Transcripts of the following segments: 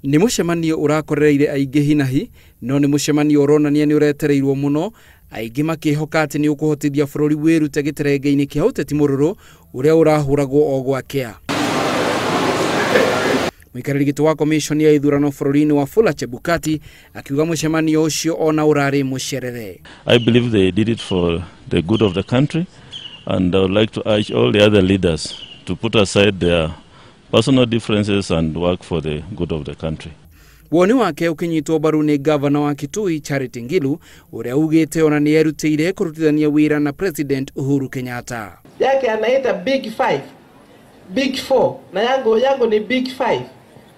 Nĩ mũcemanio ũrakorereire aingĩ hinahi, no nĩ mũcemanio ũronania nĩ ũretereirwo mũno, aingĩ makĩhoka atĩ nĩ ũkũhotithia bũrũri wĩrute gĩterenge-inĩ kĩa ũteti mũrũrũ ũrĩa ũrahũragwo o gwakĩa. Mũikarĩri gĩtĩ wa commission ya ithurano bũrũri-inĩ wa Wafula Chebukati akiuga mũcemanio ũcio ona ũrarĩ mũcerere. I believe they did it for the good of the country, and I would like to urge all the other leaders to put aside their personal differences and work for the good of the country. Woni wake ũkĩnyitwo mbaru nĩ gavana wa Kitui Charity Ngilu ũrĩa ugĩte ona nĩ erutĩire kũrutithania wĩra na President Uhuru Kenyatta. Yake anaita big 5, big 4 na yangu ni big 5.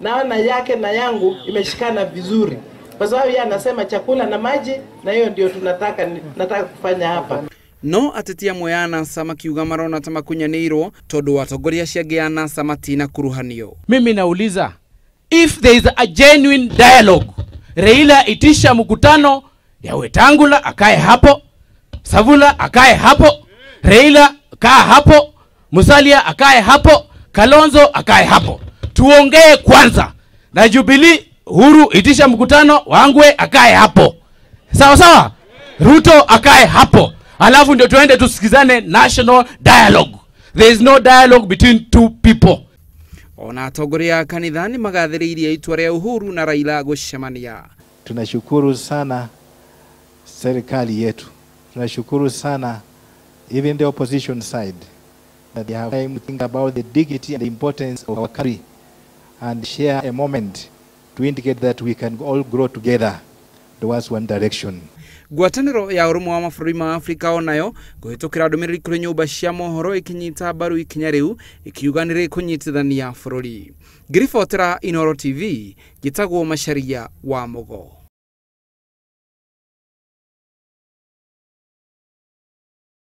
Naona yake na yangu imeshikana vizuri kwa sababu yeye anasema chakula na maji, na hiyo ndio nataka kufanya hapa. No ateti amwe a NASA makiuga marona ta makunyanĩirwo tondũ atongoria acio angĩ a NASA matinakuruhanio. Mimi nauliza, if there is a genuine dialogue, Raila itisha mkutano ya Wetangula akae hapo, Savula akae hapo, Raila kaa hapo, Musalia akae hapo, Kalonzo akae hapo. Tuongee kwanza. Na Jubilee Uhuru itisha mkutano, Wangwe akae hapo. Sawa sawa? Ruto akae hapo. Alafu ndio tuende tusikizane national dialogue. There is no dialogue between two people. Ona atongoria a kanitha nĩ magathĩrĩirie itua rĩa Uhuru na Raila gũcemania. Tunashukuru sana serikali yetu. Tunashukuru sana even the opposition side that they have time to think about the dignity and the importance of our country and share a moment to indicate that we can all grow together towards one direction. Ngwatanĩro ya ũrũmwe wa mabũrũri ma Afrika onayo kũhĩtũkĩra ndũmĩrĩri kũrĩ nyũmba cia mohoro ĩkĩnyita mbaru ikinya rĩu ikiuga nĩ rĩkũnyitithania bũrũri. Ngĩribotera Inooro TV, njĩtagwo Macharia wa Mũgo.